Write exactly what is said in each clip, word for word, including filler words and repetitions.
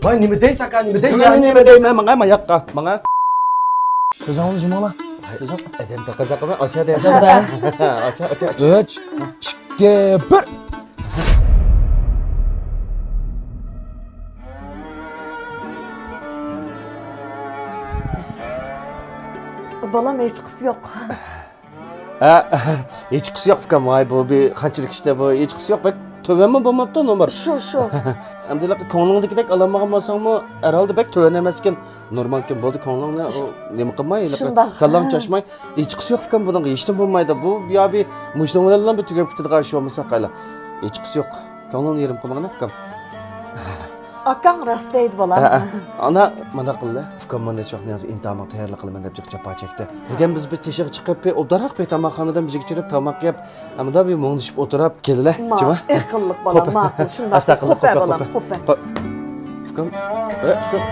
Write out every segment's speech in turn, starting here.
ۋاي، نېمە دەيسەن ئاكا، نېمە دەيسەن؟ نېمە دەيمەن، ماڭا، ماڭا ياققا، ماڭا. كۆزۈڭنى يۇمۇڭلار. ئادەم تاقا زاقىمەن، ئاچا دەيسەن. ئاچا، ئاچا، ئاچا. ئۈچ، ئىككى، بىر. بالام، ھېچقىسى يوق. ھە، ھېچقىسى يوق ئۇكام، ۋاي، بۇ بىر قانچىلىك ئىشتا بۇ، ھېچقىسى يوق، بەك تۆۋەنمۇ بولماپتۇ نومۇر. شۇ، شۇ. ئەمدى كۆڭلۈڭدىكىدەك ئالالمىغان بولساڭمۇ، ھەرھالدا بەك تۆۋەن ئەمەسكەن، نورمالكەن، بولدى، كۆڭلۈڭنى ئۇ نېمە قىلماي، ھېلىقى شۇنداق. كاللاڭ چاچماي، ھېچقىسى يوق ئۇكام، بۇنىڭغا ھېچنېمە بولمايدۇ، بۇ يا بىر مۇشۇنىڭ بىلەنلا بىر تۈگەپ كېتىدىغان ئىش بولمىسا قايلا، ھېچقىسى يوق، كۆڭلۈڭنى يېرىم قىلمىغىن ئۇكام. ئاكاڭ راست دەيدۇ، بالام. ھە، ھە. ئانا، مانداق قىلدى. ئۇكام مانا نەچچە ۋاقىتتىن ھازىر ئىمتىھانغا تەييارلىق قىلىمەن دەپ جىق جاپا چەكتى. بۈگۈن بىز بىر تېشىغا چىقىپ، بىر ئوبدانراق بىر تاماقخانىدا بىر يەرگە چىرىپ تاماق يەپ، ئەمدى بىر مۇڭدىشىپ ئولتۇرۇپ كېلىلە. ما، جىما. ئەقىللىق بالام، قوپە. ماقۇل، شۇنداق. ئەستەغپۇرۇللا، قوپە، قوپە، بالام، قوپە. قوپە. قوپە. ئۇكام، ئە، ئۇكام.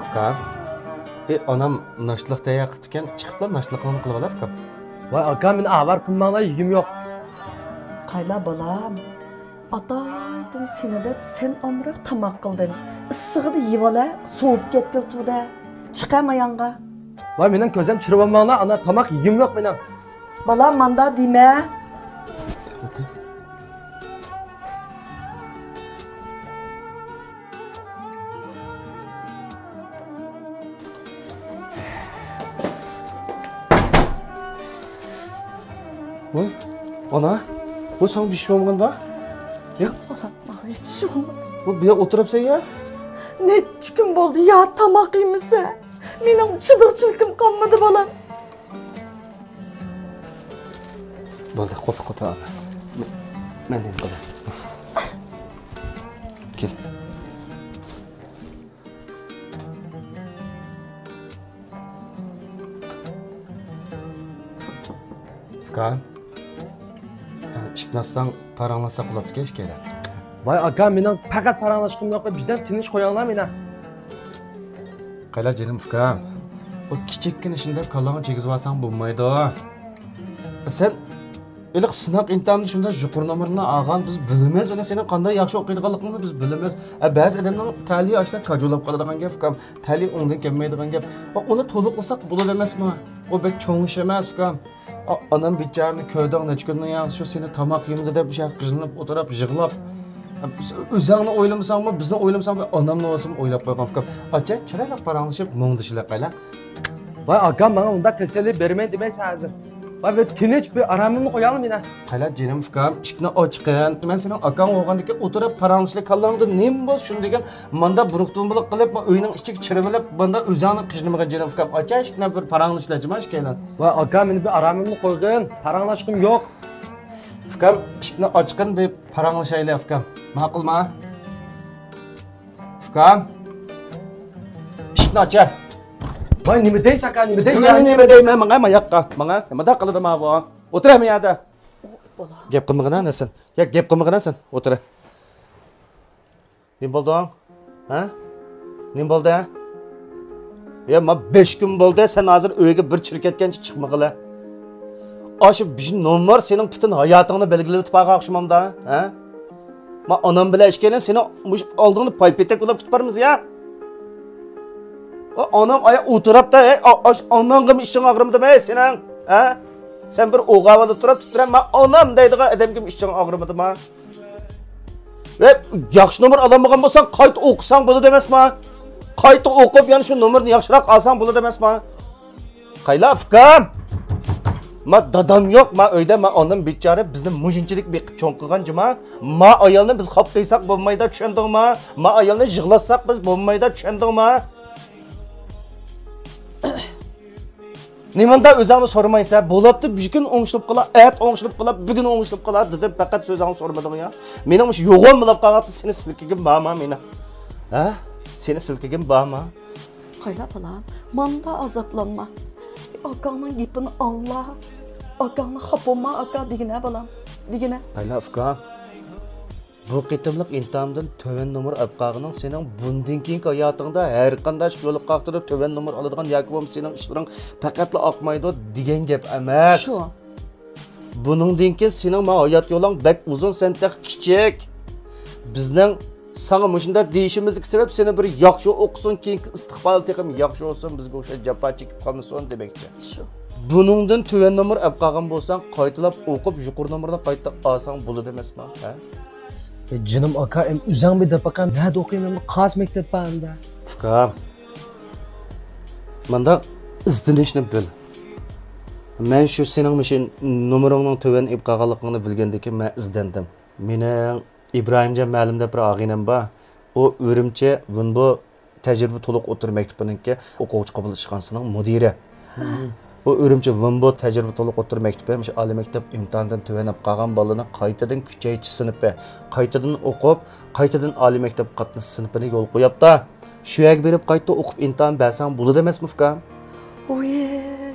ئۇكام. ئى، ئانام ناشتىلىق تەييار قىپتىكەن، چىقىپلا ناشتىلىقىڭنى قىلىۋال ئۇكام. ۋاي ئاكا، مېنى ئاۋارە قىلماڭلار، يېگۈم يوق. قايلا بالام، ئاتايتىن سېنى دەپ سەن ئامراق تاماق قىلدىم. ئىسسىغىدا يېۋالە، سوۋۇپ كەتكىلى تۇردى. چىقە مايانغا. ۋاي مېنىڭ كۆزۈم چىرىۋالماڭلار، ئانا تاماق يېگۈم يوق مېنىڭ. بالام، ماندا دېمە. ۋاي، ئانا، بۇ ساڭا بىر ئىش بولمىغاندا؟ ياق، بالام، ماڭا ھېچ ئىش بولمىدى. بۇ بۇ يەردە ئولتۇرۇپسەن يا؟ نەچچە كۈن بولدى يا تاماق يېمىسە. مېنىڭ چىدىغۇچىلىكىم قالمىدى، بالام. بولدى، قوپا، قوپا، ئانا. مەن، مەن نېمە قىلاي؟ كېلىڭ. ئۇكام، ئىشىكنى ئاچساڭ، پاراڭلاشساق بولاتتىكەن ئىككىيلەن. ۋاي ئاكا، مېنىڭ پەقەت پاراڭلاشقۇم يوق، بىردەم تىنچ قويۇڭلار مېنى. قايلا جېنىم ئۇكام، ئۇ كىچىككىنە ئىشنى دەپ كاللاڭنى چىگىزىۋالساڭ بولمايدۇ. سەن ھېلىقى سىناق ئىمتىھاندا شۇنداق يۇقىرى نومۇرنى ئالغان، بىز بىلىمىز ئۇنى سېنىڭ قانداق ياخشى ئوقۇيدىغانلىقىڭنى بىز بىلىمىز. ئە، بەزى ئادەمنىڭ تەلىيى ئاشۇنداق كاجۇللاپ قالىدىغان گەپ ئۇكام، تەلىيى ئوڭدىن كەلمەيدىغان گەپ. ئۇنى تولۇقلىساق بولىدۇ ئەمەسمۇ؟ ئۇ بەك چوڭ ئىش ئەمەس ئۇكام. ئا-، ئانام بىچارىنى كۆردۈڭ، نەچچە كۈندىن ياڭ شۇ سېنى تاماق يېمىدى دەپ شۇ قىينىلىپ ئولتۇرۇپ، يىغلاپ. ئۆزۈڭنى ئويلىمىساڭمۇ، بىزنى ئويلىمىساڭمۇ، ئانامنى بولسىمۇ ئويلاپ قويغان ئۇكام. ئاچا، چىرايلىق پاراڭلىشىپ، مۇڭدىشىلى قايلا. ۋاي ئاكام، ماڭا ئۇنداق تەسەللى بەرمەي دېمەيسەن ھازىر. ۋاي بىر تىنچ، بىر ئارامىمنى قوياڭلار مېنى. قايلا جېنىم ئۇكام، ئىشىكنى ئاچقىن. مەن سېنىڭ ئاكاڭ بولغاندىكىن ئولتۇرۇپ پاراڭلىشىلى، كاللاڭدا نېمە بولسا شۇنى دېگىن. ماندا بۇرۇقتۇمبىلىق قىلىپ، ئۆينىڭ ئىچىگە چىرىۋېلىپ، ماندا ئۆزۈڭنى قىينىمىغىن جېنىم ئۇكام. ئاچا ئىشىكنى، بىر پاراڭلىشىلى جىما ئىككىيلەن. ۋاي ئاكا، مېنى بىر ئارامىمنى قويغىن، پاراڭلاشقۇم يوق. ئۇكام، ئىشىكنى ئاچقىن، بىر پاراڭلىشايلى ئۇكام. ماقۇلما؟ ئۇكام، ئىشىكنى ئاچە. ۋاي نېمە دەيسەن ئاكا، نېمە دەيسەن؟ نېمە، نېمە دەيمەن، ماڭا، ماڭا ياققا، ماڭا. نېمە قىلىدۇ ما بۇ؟ ئولتۇر ھەممە يەردە. گەپ قىلمىغىنا سەن. يا گەپ قىلمىغىنا سەن، ئولتۇر. نېمە بولدۇڭ؟ ھە؟ نېمە بولدى؟ يا، ما بەش كۈن بولدى، سەن ھازىر ئۆيگە بىر چىر كەتكەنچە چىقمىغىلى. ئاشۇ بىر نومۇر سېنىڭ پۈتۈن ھاياتىڭنى بەلگىلىۋېتىپ قالغان ئوخشىمامدا، ھە؟ ما ئانام بىلەن ئىككىيلەن سېنىڭ مۇشۇ ئالدىڭدا پايپېتەك بولۇپ كېتىپ بارىمىز يا؟ ئا، ئانام ئايا ئولتۇرۇپتا، ھەي، ئا-، ئاش-، ئاناڭغىمۇ ئىچىڭ ئاغرىمىدىمۇ، ھەي، سېنىڭ؟ ھە؟ سەن بىر ئوغاۋادا تۇرۇپ، تۇتۇرە، ما ئانام دەيدىغان ئادەمگىمۇ ئىچىڭ ئاغرىمىدىما؟ ۋە ياخشى نومۇر ئالالمىغان بولساڭ، قايتا ئوقۇساڭ بولىدۇ ئەمەسما؟ قايتا ئوقۇپ، يەنە شۇ نومۇرنى ياخشىراق ئالساڭ بولىدۇ ئەمەسما؟ قايلا، ئۇكام! ما دادام يوق، ما ئۆيدە، ما ئانام بىچارە بىزنى مۇشۇنچىلىك بېقىپ چوڭ قىلغان جۇما. ما ئايالنى بىز خاپا قىلساق بولمايدۇ، چۈشەندىڭما؟ ما ئايالنى يىغلاتساق بىز بولمايدۇ، چۈشەندىڭما؟ نېمانداق ئۆزۈڭنى سورىمايسەن؟ بولاپتۇ، بۈگۈن ئوڭشىلىپ قالا، ئەتە ئوڭشىلىپ قالا، بۈگۈن ئوڭشىلىپ قالا دېدىم، پەقەت سۆزۈڭنى سورىمىدىڭ يا. مېنىڭ مۇشۇ يوغان بولاپ قالغاندا سېنى سىلكىگىم بارما مېنىڭ؟ ھە؟ سېنى سىلكىگىم بارما؟ قايلا بالام، ماندا ئازابلانما. ئاكاڭنىڭ گېپىنى ئاڭلا. ئاكاڭنى خاپا بولما ئاكا دېگىنە بالام، دېگىنە. قايلا ئۇكام. بۇ قېتىملىق ئىمتىھاندىن تۆۋەن نومۇر ئەپ قالغىنىڭ سېنىڭ بۇندىن كېيىنكى ھاياتىڭدا ھەر قانداق يولغا قاقتۇرۇپ تۆۋەن نومۇر ئالىدىغان ياكى بولمىسا سېنىڭ ئىشلىرىڭ پەقەتلا ئاقمايدۇ دېگەن گەپ ئەمەس. شۇ. بۇنىڭدىن كېيىن سېنىڭ ماڭا ھايات يولۇڭ بەك ئۇزۇن، سەن تېخى كىچىك. بىزنىڭ ساڭا مۇشۇنداق دېيىشىمىزدىكى سەۋەب سېنى بىر ياخشى ئوقۇسۇن، كېيىنكى ئىستىقبالى تېخىمۇ ياخشى بولسۇن، بىزگە ئوخشاش جاپا چېكىپ قالمىسۇن دېمەكچى. شۇ. بۇنىڭدىن تۆۋەن نومۇر ئەپ قالغان بولساڭ، قايتىلاپ ئوقۇپ، يۇقىرى نومۇرنى قايتا ئالساڭ بولىدۇ ئەمەسمۇ؟ ھە؟ جېنىم ئاكا، ئەم ئۆزەڭ بىر دەپ باقە، نەدە ئوقۇيمەن؟ قايسى مەكتەپ بار ئەمدى؟ ئۇكام، مانداق ئىزدىنىشنى بىل. مەن شۇ سېنىڭ مۇشۇ نومۇرۇڭنىڭ تۆۋەن ئېلىپ قالغانلىقىڭنى بىلگەندىن كېيىن مەن ئىزدەندىم. مېنىڭ ئىبراھىمجان مەلىم دەپ بىر ئاغىنەم بار. ئۇ ئۈرۈمچى ۋېنبو تەجرىبە تولۇق ئوتتۇرا مەكتىپىنىڭكى ئوقۇغۇچى قوبۇل ئىشخانىسىنىڭ مۇدىرى. ئۇ ئۈرۈمچى ۋېنبو تەجرىبە تولۇق ئوتتۇرا مەكتىپى مۇشۇ ئالىي مەكتەپ ئىمتىھانىدىن تۆۋەن ئېلىپ قالغان بالىنى قايتىدىن كۈچەيتىش سىنىپى، قايتىدىن ئوقۇپ، قايتىدىن ئالىي مەكتەپكە قاتنىشىش سىنىپىنى يولغا قويۇپتا. شۇ يەرگە بېرىپ قايتا ئوقۇپ ئىمتىھان بەرسەڭ بولىدۇ ئەمەسمۇ، ئۇكام؟ ئۇي،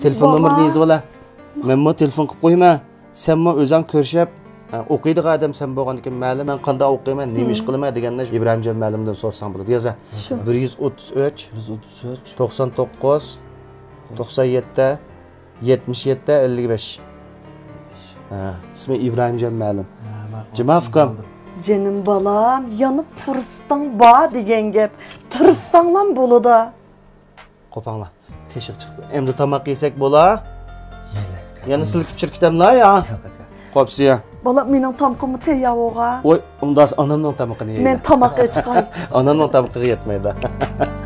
تېلېفون نومۇرىنى يېزىۋال. مەنمۇ تېلېفون قىلىپ قويىمەن. سەنمۇ ئۆزۈڭ كۆرۈشۈپ، ھە، ئوقۇيدىغان ئادەم سەن بولغاندىكىن، مەلۇم، مەن قانداق ئوقۇيمەن، نېمە ئىش قىلىمەن دېگەننى ئىبراھىمجان مەلىمدىن سورىساڭ بولىدۇ. ياز، ھە. شۇ. بىر يۈز ئوتتۇز ئۈچ، بىر يۈز ئوتتۇز ئۈچ، توقسان توققۇز، توقسان يەتتە، يەتمىش يەتتە، ئەللىك بەش. ھە، ئىسمى ئىبراھىمجان مەلىم. ھە، ماقۇل. جۇما ئۇكام. جېنىم بالام، يەنە پۇرسىتىڭ بار دېگەن گەپ. تىرىشساڭلام بولىدۇ. قوپاڭلار، تېشىغا چىقىپ. ئەمدى تاماق يېسەك بولا؟ يەنە. يەنە سىلكىپ چىركىتەملا يا؟ ياق، ئاكا. قوپسىيە. بالام، مېنىڭ تامىقىممۇ تەييار بولغان. ۋوي، ئۇنداس ئانامنىڭ تامىقىنى يەيلى. مەن تاماق ئېچىقاي. ئانامنىڭ تامىقىغا يەتمەيدۇ.